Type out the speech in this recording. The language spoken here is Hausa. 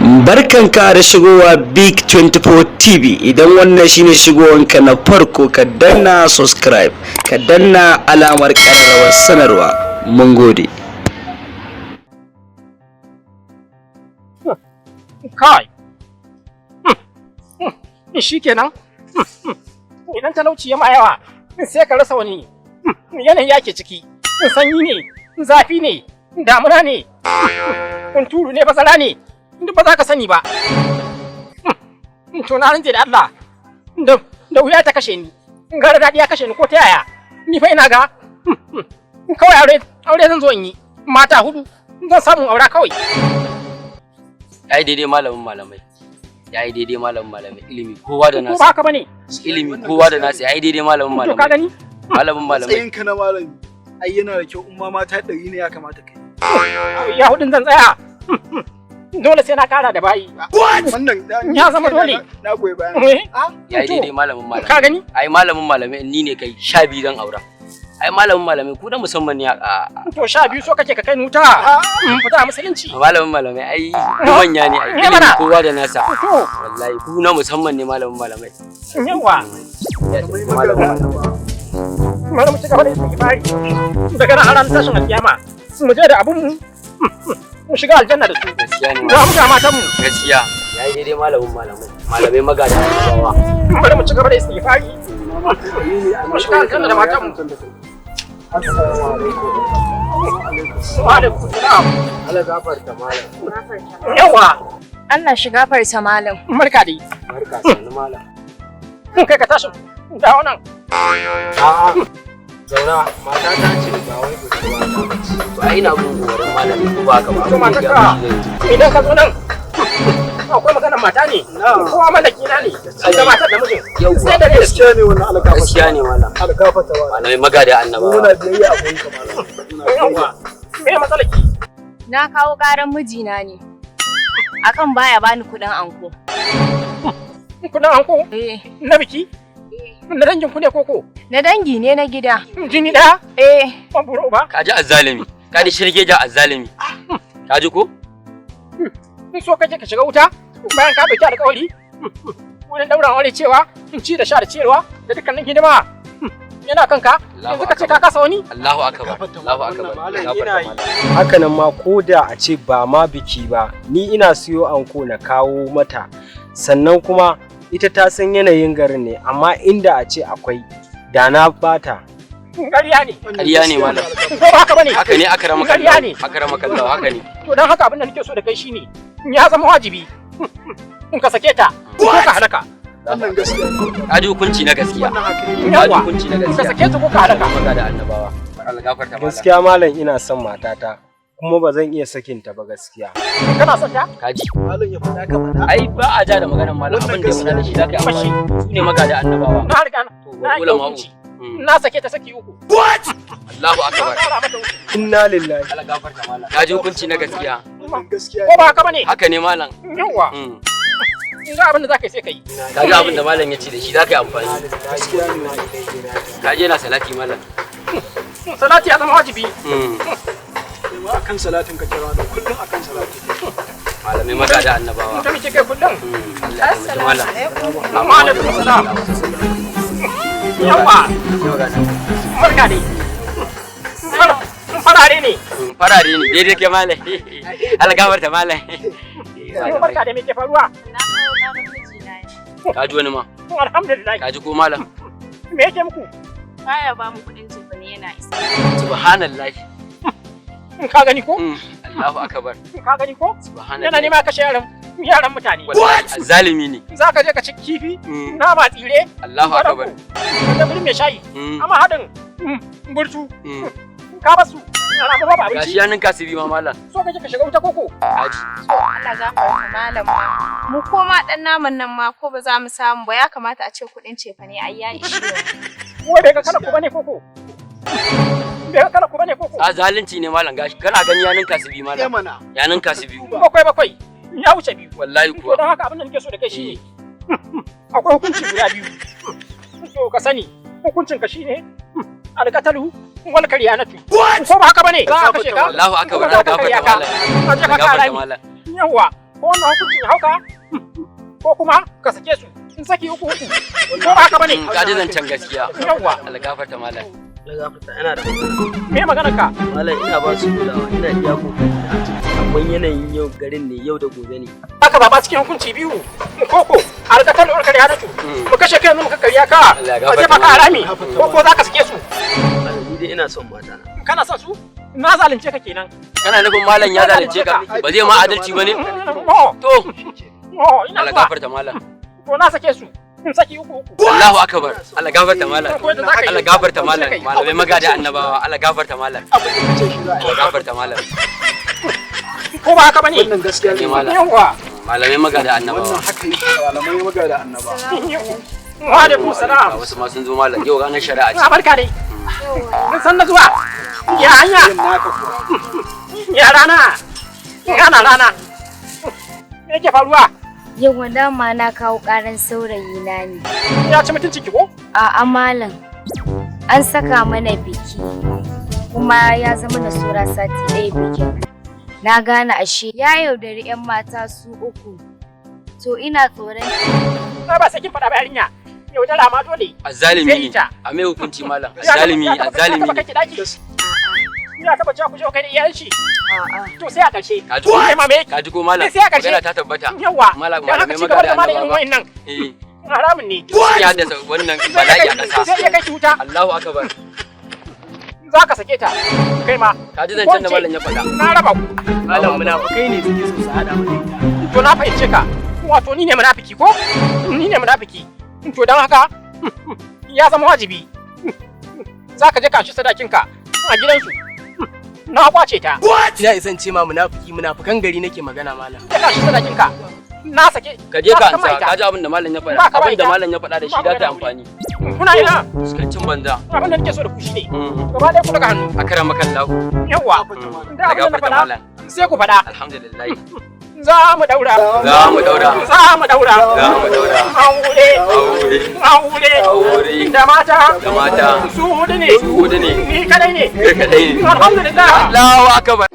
Barkanka da shigowa Big 24 TV. Idan wannan shine shigowanka na farko, ka danna subscribe, ka danna alamar ƙararrawar sanarwa. Mun gode. Kai! Shi kenan? Idan talauci ya ma yawa, sai ka rasa wani yanayi yake ciki. Sanyi ne, zafi ne, damuna ne, hunturu ne, bazara ne, duk ba za ka sani ba. To na rantse da Allah, da wuya ta kashe ni, gara daɗi ya kashe ni ko ta yaya. Ni fa ina ga kawai aure aure zan zo in yi, mata hudu zan samu aura kawai. Ya yi daidai malamin malamai, ya yi daidai malamin malamai. Ilimi kowa da Ko ba nasa. haka bane? Ilimi kowa da nasa. Ya yi daidai malamin To ka malamai. gani? Malamin malamai. Matsayinka na malami, ai yana da kyau in ma mata 100 ne ya kamata kai. Ya hudun zan tsaya. Dole sai na kara da bayi. Wannan Ya zama dole. Na goyi bayan. Eh, Ya yi to, daidai malamin malamai. Ka gani? Ai malamin malamai, ni ne kai 12 zan aura. Ai malamin malamai, ku da musamman ne a To 12 so kake ka kai nuta. In fita a musulunci. Malamin malamai, ai ku manya ne ai. Eh, mana. Ilimi kowa da nasa. To Wallahi ku na musamman ne malamin malamai. Yawa. Ya daidai malamin malamai. Bari mu ci gaba da istighfari. Daga nan har ranar tashin alkiyama. Mu je da abun mu. Mu shiga aljanna da su. Gaskiya ne. Ga mu ga matan mu. Gaskiya ya yi daidai malamin malamai, malamai magada annabawa. Bari mu ci gaba da istighfari. Mu shiga aljanna da matan mu. Assalamu alaikum. Wa alaikum salam. Allah gafarta malam. Yawa. Allah shi gafarta malam. Barka dai. Barka sani malam. Kai ka tashi. Dawo nan. A'a. Zauna, mata ta ce ba wai budurwa ta bace. To ai ina bin gobarin malami, ko ba haka ba? To Abin da ya matarka. gaya mishi zai yi. Idan ka zo nan akwai maganar mata ne, kowa mallaki na ne, da matar da mijin. Yawwa. Sai da rai. Gaskiya ne wannan, Allah gafarta. Gaskiya ne malam. Allah gafarta malam. Malamai magada annabawa. Muna biyayya a gurin ka malam. Muna biyayya. Yawwa, me matsalar ki? Na kawo ƙaran mijina ne. Akan baya bani kuɗin anko. Kudin anko? Eh, Na biki? Na dangin ku ne koko? Na dangi ne na gida. Jini daya? Eh, Ban buru ba. Ka ji azzalimi, ka ji shirge ja azzalimi, ka ji ko? In so kake ka shiga wuta bayan ka dauki alƙawari wurin ɗaurin aure cewa in ci da sha da ciyarwa da dukkanin hidima yana kanka, yanzu ka ce ka kasa wani. Allahu akbar, Allahu akbar. Malam Gafarta yana yi. malam. Hakanan ma ko da a ce ba ma biki ba, ni ina siyo anko na kawo mata, sannan kuma ita ta san yanayin garin ne, amma inda a ce akwai da na bata. Ƙarya ne. Ƙarya ne malam. Ko ba haka bane? Haka ne, akrama Ƙarya kallahu. ne. Akrama kallahu, haka ne. To don haka abin da nake so da kai shine ya zama wajibi in ka sake ta ko ka halaka. Wannan gaskiya ne. Ka ji hukunci na gaskiya. Wannan haka ne. Ka ji Yawwa. hukunci na In ka gaskiya. sake ta ko ka halaka. Magada annabawa. Allah gafarta malam. Gaskiya malam, ina son matata kuma ba zan iya sakinta ba gaskiya. Kana son ta? Ka ji. Malam ya faɗa ka faɗa. Ai ba a ja da maganar malam, abin da ya faɗa da shi zaka yi amfani. Su ne magada annabawa. Na riga na To na yanke ulama. hukunci. Na sake ta saki uku. Allahu Na akbar. kara mata uku. Inna lillahi. Allah gafarta malam. Ka ji hukunci na gaskiya. Wannan gaskiya Ko ba haka bane? Haka ne malam. Yawwa. In ga abin da zaka yi sai ka yi. Ka ji abin da malam ya ce da shi zaka yi amfani. Gaskiya ne. Ka ji yana salati malam. Salati ya zama wajibi. Ma akan salatin ka kira da kullum akan salatin. Malamai magada annabawa. In ka mice kai kullum. Allah ya taimaki malam. Wa alaikum salam. Yawwa. Barka dai. Farare ne. Farare ne daidai ke malam. Allah gafarta malam. Barka dai, me ke faruwa? Na kawo ƙaran mijina ne. Ka ji wani ma. Alhamdulillah. Ka ji ko malam? Me yake muku? Baya ba mu kuɗin cefane yana isa. Subhanallah. Ka gani ko? Allahu akbar. Ka gani ko? Subhanallah. Yana nema kashe yaran yaran mutane. Wallahi azzalimi ne. Za ka je ka ci kifi, nama tsire, Allahu akbar. da gurin mai shayi. Amma haɗin burtu, ka basu. Ana ba babu Gashi abinci. ya ninka su bi ma malam. So kake ka shiga wuta koko? Kaji. Allah gafarta malam ma. Mu koma ɗan naman nan ma ko ba za mu samu ba, ya kamata a ce kuɗin cefane ai ya ishe mu. Wai bai ga kalar ku bane koko? Bai ga kalar ku bane koko? A zalunci ne malam, gashi kana gani ya ninka su bi Eh malam. mana. Ya ninka su biyu. Bakwai bakwai ya wuce biyu. Wallahi To kuwa. don haka abin da nake so da kai shine akwai hukunci guda biyu. To ka sani hukuncin ka shine alkatalu wal karyanatu. Ko ba haka bane? Za a kashe ka. Allahu akbar. Kuma za Allah ka karya gafarta ka. malam. A je ka Allah kara gafarta ni. malam. Yawwa. Ko wannan hukuncin ya hauka, ko kuma ka sake su in saki uku uku, ko ba haka bane? Ka ji zancen gaskiya. Yawwa. Allah gafarta malam. Na gafarta, ina da magana. Me maganar ka? Malam, ina ba su kulawa, ina iya kokari na. Amma yanayin yau garin ne, yau da gobe ne. Aka zaba cikin hukunci biyu, koko a rika kan ɗaukar ya natu mu kashe kai yanzu muka karya ka Allah ya a jefa gafarta ka a malam. rami, ko ko za ka sake su. Malam, ni dai ina son mata na. Kana son su? Na zalunce ka kenan. Kana nufin malam ya zalunce ka, ba zai ma adalci bane? Oh. To. Oh, ina Allah zuwa. gafarta malam. To, na sake su in saki uku uku. Allahu akbar. Allah gafarta malam. Ko yadda za ka yi. Allah gafarta malam. Sai ka yi. Malamai magada annabawa. Allah gafarta malam. Abin da kace shi za a yi. Allah gafarta malam. Ko ba haka bane? Wannan gaskiya ne. Ne malam. Yawwa. Malamai magada annabawa. Wannan haka yake, malamai magada annaba. Wa alaikum salam. Ga wasu ma sun zo malam. Yau ranar shari'a ce. Na barka dai. Mun san na zuwa. Ya hanya? Yin naka kuwa. Ya rana? Ana rana. Me yake faruwa? Yau dama na kawo karan saurayi na ne. Ya ci mutunci ki ko? A'a malam, an saka mana biki kuma ya zama da sura sati ɗaya bikin. Na gane ashe ya yaudari 'yan mata su uku. To, ina tsoron Na ba sai kin faɗa ba yarinya. Yaudara ma dole. Azzalimi Sai ne. ita. A mai hukunci malam. Azzalimi, azzalimi Ya ne. taba kai daki? Ya taba cewa ku je ku kai da iyayen shi? A'a. To, sai a ƙarshe. Ka ji ko? Kai ma me yake? Ka ji ko malam? Sai a ƙarshe. Magana ta tabbata. Yawwa. Malam, Dan haka malamai ci gaba da magada zama da irin annabawa. wa'annan. Eh. Haramun ne. Ya haddasa wannan bala'i a ƙasa. Zai iya kai ki wuta. Allahu akbar. Za ka sake ta. Kai ma. Ka ji zancen da malam ya faɗa. Na raba ku. Malam, munafukai ne suke so su haɗa mu da ita. To, na fahimce ka. Wato ni ne munafiki ko? Ni ne munafiki. To, don haka ya zama wajibi. Za ka je ka shi sadakinka a gidansu. Na kwace ta. Ina isan ce ma munafiki, munafukan gari nake magana malam. Je ka shi sadakinka. Na sake. Ka je ka na saka ma ansa, ita. ka ji abin da malam ya faɗa. Ba ka ba Abin da ita. malam ya faɗa da shi Ba za ka ta ba amfani. Kuna ina? Fuskancin banza. Abin da nake so da ku shine. Gaba ɗaya ku daga hannu. Akrama kallahu. Yawwa. Da Da abin da na gafarta faɗa malam. sai ku faɗa. Alhamdulillah. Za mu daura. Za mu daura. Za mu daura. Za mu daura. Aure. Aure. Aure. Aure. Da mata. Da mata. Su hudu ne. Su hudu ne. Ni kadai ne. Kai kadai ne. Alhamdulillah. Allahu akbar.